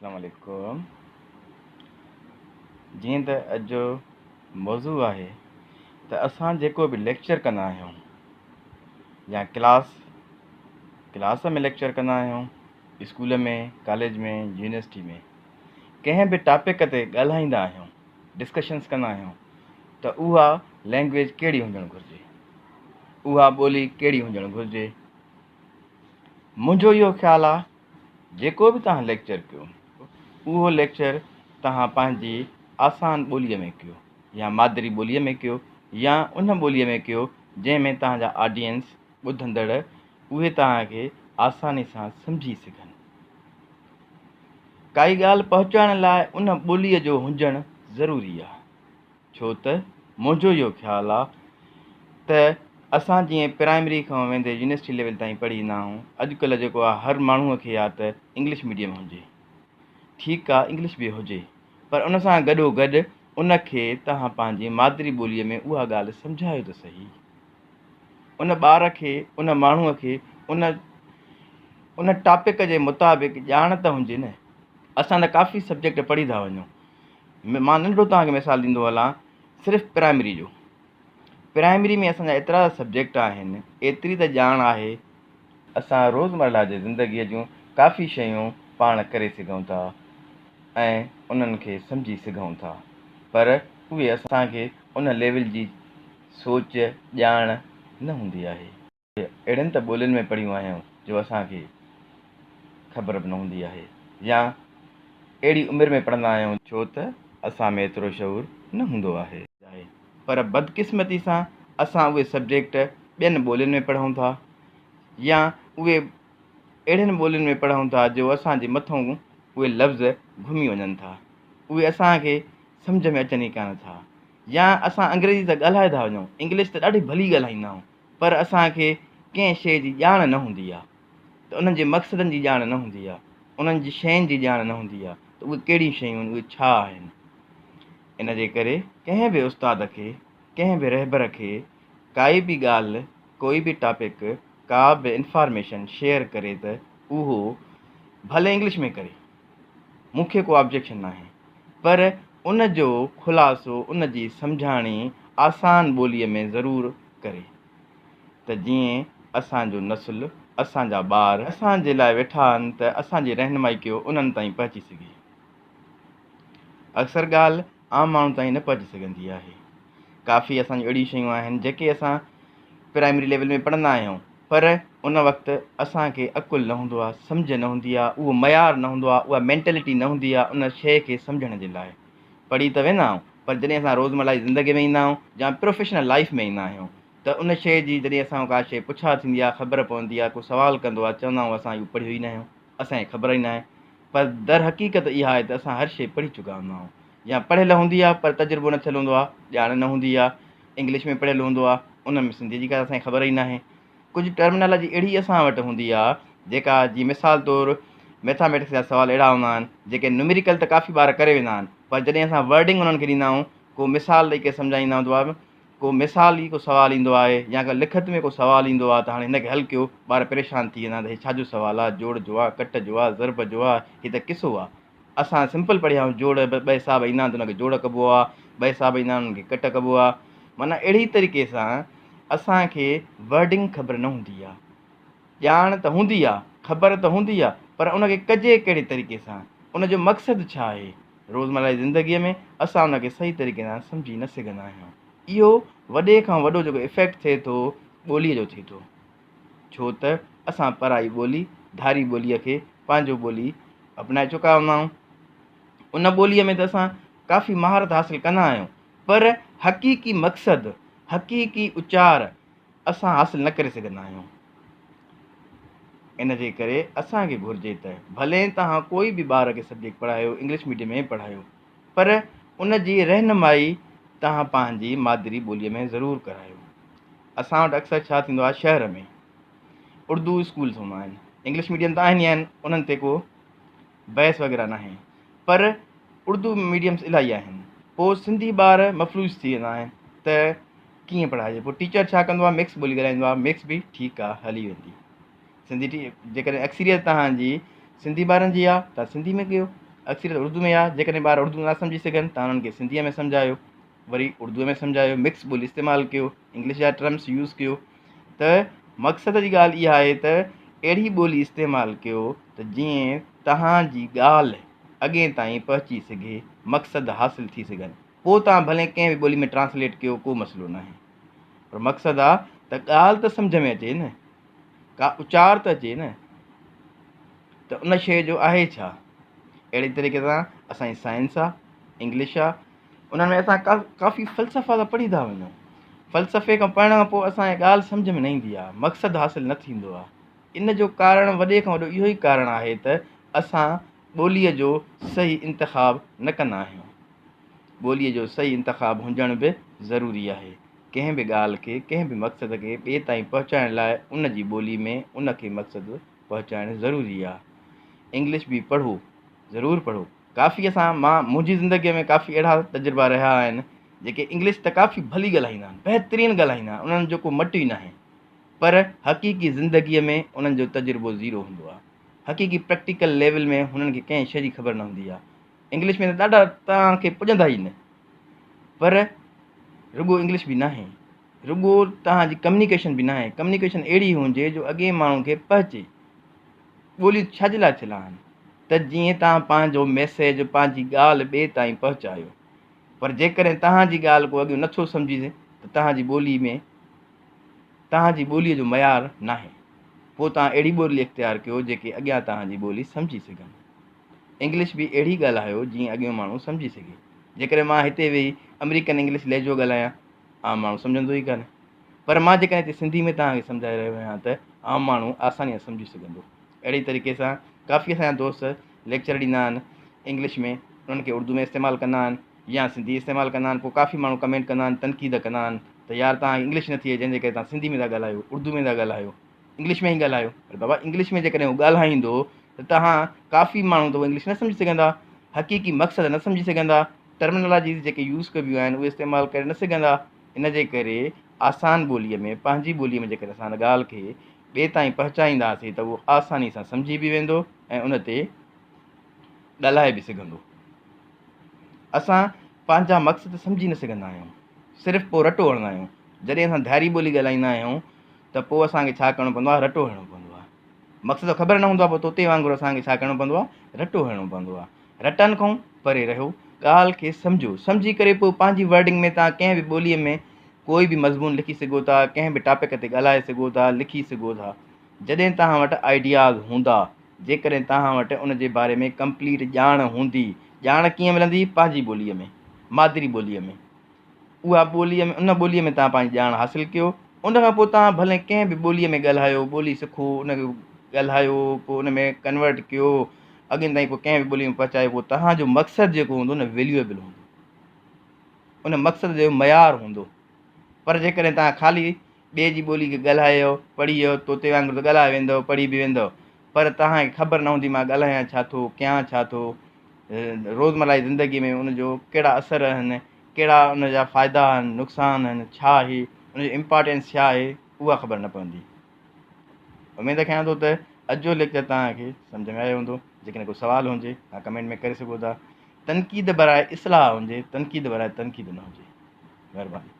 اسلام عليڪم. جيئن ته اڄ جو موضوع آهي ته اسان جيڪو به ليڪچر ڪندا آهيون يا ڪلاس ڪلاس ۾ ليڪچر ڪندا آهيون اسڪول ۾ ڪاليج ۾ يونيورسٽي ۾ ڪنهن به ٽاپڪ تي ڳالهائيندا آهيون ڊسڪشنس ڪندا آهيون ته اها لينگويج ڪهڙي هجڻ گهرجي اها ٻولي ڪهڙي هجڻ گهرجي منهنجو اهو خيال آهي جيڪو به توهان ليڪچر ڪيو اهو ليڪچر توهان پنهنجي آسان ٻوليء ۾ ڪيو يا مادري ٻوليء ۾ ڪيو يا ان ٻوليء ۾ ڪيو جنهن ۾ توهان جا آڊينس، ٻڌندڙ، اهي توهان کي آساني سان سمجهي سگهن. ڪائي ڳالهه پهچائڻ لاء ان ٻوليء جو هجڻ ضروري آهي. ڇو ته منهنجو اهو خيال آ ته اسان جيئن پرائمري کان ويندي يونيورسٽي ليول تائين پڙهي ايندا آهيون اڄڪلهه جيڪو آ هر ماڻهوء کي آ ته انگلش ميڊيم هجي ٺيڪ آ انگلش به هجي پر ان سان گڏو گڏ ان کي توهان پنهنجي مادري ٻوليء ۾ اها ڳالهه سمجهايو ته سهي ان ٻار کي ان ماڻهوء کي ان ان ٽاپڪ جي مطابق ڄاڻ ته هجي نه اسان ته ڪافي سبجيڪٽ پڙهي ٿا وڃون مان ننڍڙو توهان کي مثال ڏيندو هلان صرف پرائمري جو پرائمري ۾ اسان جا ايترا سبجيڪٽ آهن ايتري ته ڄاڻ آهي اسان روزمره جي زندگيء جون ڪافي شيون پاڻ ڪري سگهون ٿا ۽ انهن کي سمجهي سگهون ٿا پر اهي اسان کي ان ليول جي سوچ ڄاڻ نه هوندي آهي. اهڙين ته ٻولين ۾ پڙهيون آهيون جو اسان کي خبر به نه هوندي آهي يا اهڙي عمر ۾ پڙهندا آهيون. ڇو ته اسان ۾ ايترو شعور نه هوندو آهي. پر بدقسمتي سان اسان اهي سبجيڪٽ ٻين ٻولين ۾ پڙهون ٿا يا اهي اهڙين ٻولين ۾ پڙهون ٿا جو اسان جي مٿئون اهي لفظ گهمي وڃن ٿا اهي اسان کي سمجهه ۾ اچن ئي ڪانه ٿا يا اسان انگريزي ته ڳالهائي ٿا وڃون انگلش ته ڏاڍي ڀلي ڳالهائيندا آهيون پر اسان کي ڪنهن شيء جي ڄاڻ نه هوندي آهي ته انهن جي مقصدن جي ڄاڻ نه هوندي آهي، انهن جي شين جي ڄاڻ نه هوندي آهي ته اهي ڪهڙيون شيون آهن، اهي ڇا آهن. ان جي ڪري ڪنهن به استاد کي، ڪنهن به رهبر کي ڪائي به ڳالهه، ڪوئي به ٽاپڪ، ڪا به انفارميشن شيئر ڪري ته اهو ڀلي انگلش ۾ ڪري، مون کي ڪو آبجيڪشن ناهي، پر ان جو خلاصو، ان جي سمجهاڻي آسان ٻوليء ۾ ضرور ڪري ته جيئن اسان جو نسل، اسان جا ٻار اسان جي لاء ويٺا آهن ته اسان جي رهنمائي ڪيو انهن تائين پهچي سگهي. اڪثر ڳالهه عام ماڻهو تائين نه پهچي سگهندي آهي. ڪافي اسان جون اهڙيون شيون آهن جيڪي اسان پرائمري ليول ۾ پڙهندا آهيون پر ان وقت اسان کي عقل نه هوندو آهي، سمجهه نه هوندي آهي، اهو معيار نه هوندو آهي، اها مينٽلٽي نه هوندي آهي ان شيء کي سمجهڻ جي لاء. پڙهي ته ويندا آهيون پر جڏهن اسان روزمره جي زندگي ۾ ايندا آهيون يا پروفيشنل لائيف ۾ ايندا آهيون ته ان شيء جي جڏهن اسان کان ڪا شيء پڇا ٿيندي آهي، خبر پوندي آهي، ڪو سوال ڪندو آهي، چوندا آهيون اسان اهو پڙهيو ئي نه آهيون، اسان کي خبر ئي ناهي. پر درحقيقت اها آهي ته اسان هر شيء پڙهي چڪا هوندا آهيون يا پڙهيل هوندي آهي پر تجربو نه ٿيل هوندو آهي، ڄاڻ نه هوندي آهي، انگلش ۾ پڙهيل هوندو آهي، ان ۾ سنڌيء جي ڪا اسان کي خبر ئي ناهي. ڪجهه ٽرمنالاجي اهڙي اسان وٽ هوندي آهي جيڪا جيئن مثال طور ميٿاميٽڪس جا سوال اهڙا هوندا آهن جيڪي نميريڪل ته ڪافي ٻار ڪري ويندا آهن پر جڏهن اسان ورڊنگ انهن کي ڏيندا آهيون ڪو مثال ڏئي ڪري سمجهائيندا آهيون ته ڪو مثال ئي ڪو سوال ايندو آهي يا ڪا لکت ۾ ڪو سوال ايندو آهي ته هاڻي هن کي حل ڪيو ٻار پريشان ٿي ويندا آهن ته هي ڇا جو سوال آهي جوڙ جو آهي ڪٽ جو آهي ضرب جو آهي هي ته قصو آهي اسان سمپل پڙهيا آهيون جوڙ ٻه حساب ايندا آهن ته ان کي جوڙ ڪبو آهي ٻه حساب ايندا آهن ان کي ڪٽ ڪبو آهي معنيٰ اهڙي طريقي سان اسان کي ورڊنگ خبر نه هوندي آهي ڄاڻ ته هوندي آهي خبر ته هوندي آهي پر ان کي ڪجي ڪهڙي طريقي سان ان جو مقصد ڇا آهي روزمره جي زندگي ۾ اسان ان کي صحيح طريقي سان سمجهي نه سگهندا آهيون اهو وڏي کان وڏو جيڪو افيڪٽ ٿئي ٿو ٻوليء جو ٿئي ٿو ڇو ته اسان پرائي ٻولي، ڌاري ٻوليء کي پنهنجو ٻولي اپنائي چڪا هوندا آهيون. ان ٻوليء ۾ ته اسان ڪافي مهارت حاصل ڪندا آهيون، پر حقيقي مقصد، حقيقي اچار اسان حاصل نه ڪري سگهندا آهيون. ان جي ڪري اسان کي گهرجي ته ڀلي توهان ڪوئي به ٻار کي سبجيڪٽ پڙهايو، انگلش ميڊيم ۾ پڙهايو، پر ان جي رهنمائي توهان پنهنجي مادري ٻوليء ۾ ضرور ڪرايو. اسان وٽ اڪثر ڇا ٿيندو آهي شهر ۾ اردو اسڪولس هوندا آهن انگلش ميڊيم ته آهن ئي آهن انهن تي ڪو بحث وغيره ناهي پر اردو ميڊيمس الاهي آهن پوء سنڌي ٻار مفلوج ٿي ويندا آهن ته ڪيئن پڙهائجي پوء ٽيچر ڇا ڪندو آهي مڪس ٻولي ڳالهائيندو آهي مڪس به ٺيڪ آهي هلي ويندي سنڌي ٽي جيڪڏهن اڪثريت توهان جي سنڌي ٻارن جي آهي ته سنڌي ۾ ڪيو اڪثريت اردو ۾ آهي جيڪڏهن ٻار اردو نٿا سمجهي سگهن ته انهن کي سنڌيء ۾ سمجهايو وري اردوء ۾ سمجهايو مڪس ٻولي استعمال ڪيو انگلش جا ٽرمس يوز ڪيو ته مقصد جي ڳالهه اها آهي ته اهڙي ٻولي استعمال ڪيو ته جيئن توهان جي ڳالهه اڳئين تائين پهچي سگهي مقصد حاصل ٿي سگهن پوء توهان ڀلي ڪنهن به ٻولي ۾ ٽرانسليٽ ڪيو ڪو مسئلو ناهي پر مقصد آ ته ڳالهه ته سمجهه ۾ اچي نه ڪا اچار ته اچي نه ته ان شيء جو آهي ڇا اهڙي طريقي سان اسان جي سائنس آ انگلش آ انهن ۾ اسان ڪافي فلسفا ته پڙهي ٿا وڃون فلسفي کان پڙهڻ کان پوء اسان کي ڳالهه سمجهه ۾ نه ايندي آ مقصد حاصل نه ٿيندو آ ان جو ڪارڻ وڏي کان وڏو اهو ئي ڪارڻ آهي ته اسان ٻوليء جو صحيح انتخاب نه ڪندا آهيون ٻوليء جو صحيح انتخاب هجڻ به ضروري آهي. ڪنهن به ڳالهه کي، ڪنهن به مقصد کي ٻئي تائين پهچائڻ لاء ان جي ٻولي ۾ ان کي مقصد پهچائڻ ضروري آ. انگلش به پڙهو، ضرور پڙهو. ڪافي اسان مان منهنجي زندگيء ۾ ڪافي اهڙا تجربا رهيا آهن، جيڪي انگلش ته ڪافي ڀلي ڳالهائيندا آهن، بهترين ڳالهائيندا آهن، انهن جو ڪو مٽ ئي ناهي. پر حقيقي زندگيء ۾ انهن جو تجربو زيرو هوندو آ. حقيقي پريڪٽيڪل ليول ۾ هنن کي ڪنهن شيء جي خبر نه هوندي آ. انگلش ۾ ته ڏاڍا توهان کي پڄندا ئي نه پر رڳو انگلش به ناهي رڳو توهان جي ڪميونيڪيشن به ناهي ڪميونيڪيشن اهڙي هجي جو اڳئين ماڻهو کي پهچي ٻوليون ڇا جي لاء ٿيل آهن ته جيئن توهان پنهنجو ميسيج پنهنجي ڳالهه ٻئي تائين پهچايو پر جيڪڏهن توهان جي ڳالهه ڪو اڳيون نٿو سمجهي ته توهان جي ٻولي ۾ توهان جي ٻوليء جو معيار ناهي پوء توهان اهڙي ٻولي اختيار ڪيو جيڪي اڳيان توهان جي ٻولي سمجهي سگهن انگلش به اهڙي ڳالهايو جيئن اڳيون ماڻهو سمجهي سگهي. جيڪڏهن مان هتي ويهي آمريڪن انگلش لهجو ڳالهايان، عام ماڻهو سمجهندو ئي ڪانه. پر مان جيڪڏهن هتي سنڌي ۾ توهان کي سمجهائي رهيو آهيان ته عام ماڻهو آسانيء سان سمجهي سگهندو. اهڙي طريقي سان ڪافي اسان جا دوست ليڪچر ڏيندا آهن انگلش ۾، انهن کي اردو ۾ استعمال ڪندا آهن يا سنڌي استعمال ڪندا آهن، پوء ڪافي ماڻهو ڪمينٽ ڪندا آهن، تنقيد ڪندا آهن ته يار توهان کي انگلش نٿي اچي جنهن جي ڪري توهان سنڌي ۾ ٿا ڳالهايو، اردو ۾ ٿا ڳالهايو. انگلش ۾ ئي ڳالهايو پر بابا انگلش ۾ جيڪڏهن هو ڳالهائيندو ته توهان ڪافي ماڻهو ته انگلش نه سمجهي سگهندا حقيقي مقصد نه سمجهي سگهندا ٽرمنالاجيز جيڪي يوز ڪبيون آهن اهي استعمال ڪري نه سگهندا ان جي ڪري آسان ٻوليء ۾ پنهنجي ٻوليء ۾ جيڪڏهن اسان ان ڳالهه کي ٻئي تائين پهچائينداسين ته اهو آساني سان سمجهي به ويندو ۽ ان تي ڳالهائي به سگهندو اسان پنهنجا مقصد سمجهي نه سگهندا آهيون صرف پوء رٽو هڻندا آهيون جڏهن اسان ڌاري ٻولي ڳالهائيندا آهيون ته پوء اسان کي ڇا ڪرڻو پوندو آهي؟ رٽو هڻڻو پوندو آهي. مقصد خبر نه هوندو آهي پوء طوطي وانگر اسان کي ڇا ڪرڻو پوندو آهي؟ رٽو هڻڻو پوندو آهي. رٽن کان پري رهو، ڳالهه کي سمجهو، سمجهي ڪري پوء پنهنجي ورڊنگ ۾ توهان ڪنهن به ٻوليء ۾ ڪوئي به مضمون لکي سگهو ٿا، ڪنهن به ٽاپڪ تي ڳالهائي سگهو ٿا، لکي سگهو ٿا. جڏهن توهان وٽ آئيڊياز هوندا، جيڪڏهن توهان وٽ ان جي باري ۾ ڪمپليٽ ڄاڻ هوندي، ڄاڻ ڪيئن ملندي؟ پنهنجي ٻوليء ۾، مادري ٻوليء ۾. اها ٻوليء ۾ ان ٻوليء ۾ توهان پنهنجي ڄاڻ حاصل ڪيو، ان کان پوء توهان ڀلي ڪنهن به ٻوليء ۾ ڳالهايو، ٻولي سکو، ان کي ڳالهايو، پوء ان ۾ ڪنورٽ ڪيو، اڳين تائين پوء ڪنهن به ٻوليء ۾ پهچايو، پوء توهان جو مقصد جيڪو هوندو نه ويليوئبل هوندو، ان مقصد جو معيار هوندو. پر جيڪڏهن توهان خالي ٻئي جي ٻولي کي ڳالهايو، پڙهيو، طوطي وانگر ته ڳالهائي ويندؤ، پڙهي به ويندؤ، پر توهان کي خبر نه هوندي مان ڳالهايان ڇا ٿو، ڪيان ڇا ٿو، روزمره جي زندگيء ۾ ان جو ڪهڙا اثر آهن، ڪهڙا ان جا فائدا آهن، نقصان آهن، ڇا آهي، ان جو امپارٽنس ڇا آهي، اها خبر نه پوندي. اميد رکيان ٿو ته اڄ جو ليڪچر توهان کي سمجهه ۾ آيو هوندو. جيڪڏهن ڪو سوال هجي توهان ڪمينٽ ۾ ڪري سگهو ٿا. تنقيد براء اصلاح هجي، تنقيد براء تنقيد نه هجي. مهرباني.